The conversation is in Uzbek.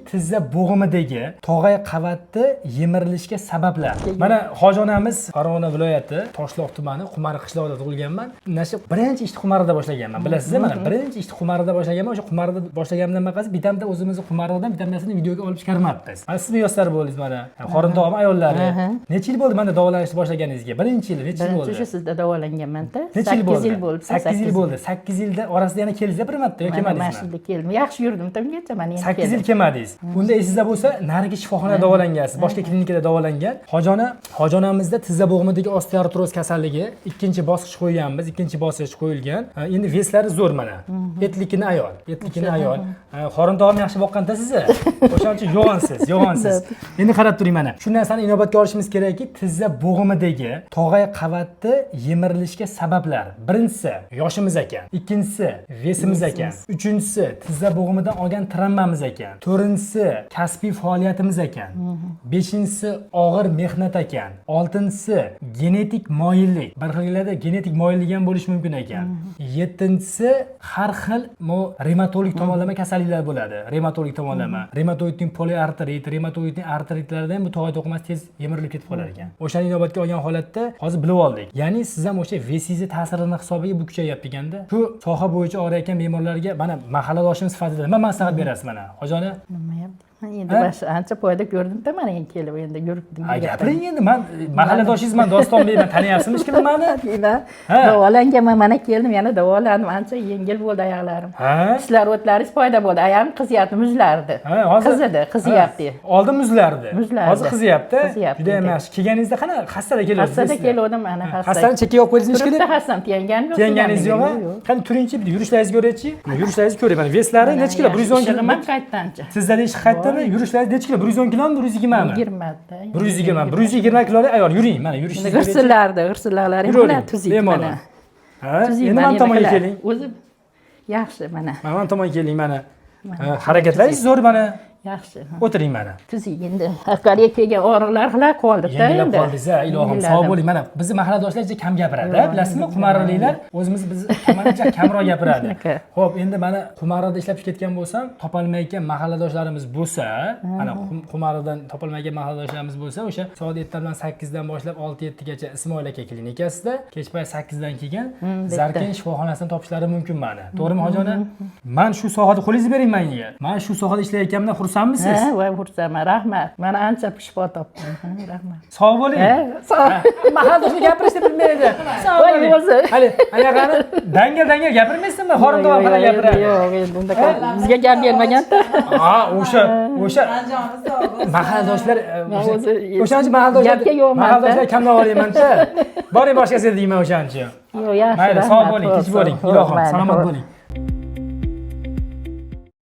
Tizza bo'g'imidagi tog'ay qavatni yemirilishiga sabablar. Mana hoji onamiz Farg'ona viloyati Toshloq tumani Qumari qishlog'ida tug'ilganman. Mana shu birinchi ishni Qumarida boshlaganman. Bilasiz, mana birinchi ishni Qumarida boshlaganman. O'sha Qumarida boshlaganimdan baqasi bitamda o'zimizni Qumaridan bitamdasini videoga olib chiqarmabmiz. Mana siz muyassar bo'ldingiz mana. Xorin tog'am ayollari. Necha yil bo'ldi mana davolanishni boshlaganingizga? Birinchi yil necha yil Birinchi bo'ldi? o'sha sizda davolanganman-da. Necha yil bo'ldi? 8 yil bo'ldi. 8 yil bo'ldi. 8 yilda orasida yana keldingiz bir marta yoki Mana kelmadingizmi? shu yilda keldim. Yaxshi yurdim ungacha, mana endi 8 yil keldim. kelmadingiz. Unda esingizda bo'lsa, narigi shifoxonada davolangansiz, boshqa klinikada davolangan. Hojona, hojonamizda tizza bo'g'imidagi osteoartroz kasalligi ikkinchi bosqich qo'yganmiz, ikkinchi bosqich qo'yilgan. Endi вес lari zo'r mana. Etlikini ayol, etlikini ayol. Qorin tog'am yaxshi boqqanda sizni. O'shaning uchun yo'g'onsiz, yo'g'onsiz. Endi qarab turing mana. Shu narsani inobatga olishimiz kerakki, tizza bo'g'imidagi tog'ay qavatni yemirilishiga sabablar. Birinchisi yoshimiz ekan, ikkinchisi вес imiz ekan, uchinchisi tizza bo'g'imidan olgan travmamiz ekan, to'rtinchisi kasbiy faoliyatimiz ekan, beshinchisi og'ir mehnat ekan, oltinchisi genetik moyillik. Bir xillarda genetik moyillik ham bo'lishi mumkin ekan. Yettinchisi har xil mo revmatolog tomonlama kasalliklar bo'ladi. Revmatolog tomonlama. Revmatoidning poliartrit, revmatoidning artritlarida ham bu tog'ay to'qimasi tez yemirilib ketib qolar ekan. O'shani inobatga olgan holatda hozir bilib oldik. Ya'ni siz ham o'sha вес ingizni ta'sirini hisobiga bu kuchayyapti ekanda. Shu soha bo'yicha og'riyotgan bemorlarga mana mahalladoshim sifatida nima maslahat berasiz mana? Hojona? Nima ham deyman, endi Ha? bosh ancha foyda ko'rdim-da, mana endi kelib endi yuribdim. Ha, gapiring endi, man mahalladoshingiz Dostonbek, man taniyapsizmi hech kim mani? Ha. Davolanganman, mana keldim, yana davolandim, ancha yengil bo'ldi oyoqlarim. Ha? Kislorodlaringiz foyda bo'ldi, oyog'im qizyapti, muzlardi. Ha, hozir Qizidi, qiziyapti. Ha, oldin muzlardi. Muzlardi. Hozir qiziyapti. Qiziyapti. Juda ham yaxshi. Kelganingizda qana xastada kelyapsiz? Hassada keluvdim, mana hassa. Hassani chekkaga olib qo'ydingizmi Turibdi ishkili? hassam, tiyanganim yo'q. Tiyanganingiz yo'q? Yo'q. Qani turingchi, bitta yurishlaringizni ko'raychi. Yurishlaringizni ko'ray mana. Вес lari necha kilo? 110 kilo. Ishig'im ham qaytdi ancha. Sizdagi ish qaytdimi? Yurishlaringiz necha kilo? 110 kilomi, 120 mi? 20 da. 120, 120 kilolik ayol yuring, mana yurishingizni ko'raychi. G'irsillardi, g'irsillarim Yuravering, mana tuzik bemalol. mana. Ha, Tuzik endi mana mana tomonga qiladi. keling. O'zi yaxshi mana. Mana tomonga keling mana. Mana. Ha, harakatlaringiz zo'r mana. Yaxshi. O'tiring mana. Tuzik endi. Avvalga kelgan og'riqlar hali qoldi-da Yengillab endi. qoldingiz, ha, ilohim, sog' bo'ling. Mana bizni mahalladoshlar juda kam gapiradi, bilasizmi? Qumariliklar o'zimiz biz tomoncha kamroq gapiradi. Shunaqa. Xo'p, endi mana Qumarida ishlab ketgan bo'lsam, topolmayotgan mahalladoshlarimiz bo'lsa, mana Qumaridan topolmayotgan mahalladoshlarimiz bo'lsa, o'sha soat ertalab 8 dan boshlab 6-7 gacha Ismoil aka klinikasida, kech payt 8 dan keyin Zarkin shifoxonasidan topishlari mumkin mani. To'g'rimi, hoji ona? Man shu sohada qo'lingizni bering menga. Man shu sohada ishlayotganimdan xursandmisiz? Ha, voy xursandman, rahmat. Mana ancha shifo topdim. Ha, rahmat. Sog' bo'ling. Ha, sog'. Mahalladoshlar gapirishni bilmaydi. Sog' Voy, bo'ling. o'zi. Hali anaqani dangal dangal gapirmaysizmi? Xorin tog'am qanaqa gapiradi? Yo'q, endi undaqa bizga gap bermagan-da. Ha, o'sha Joni sog' bo'lsin. mahalladoshlar Man o'zi o'shaning uchun mahalladoshlar gapga yo'qman-da. Mahalladoshlar kamdan olyapman-da. Boring boshqasiga deyman o'shaning uchun. Yo'q, yaxshi. Mayli, sog' Rahmat, bo'ling, xo'p, tinch bo'ling. xo'p, Ilohim, mayli, salomat xo'p. bo'ling.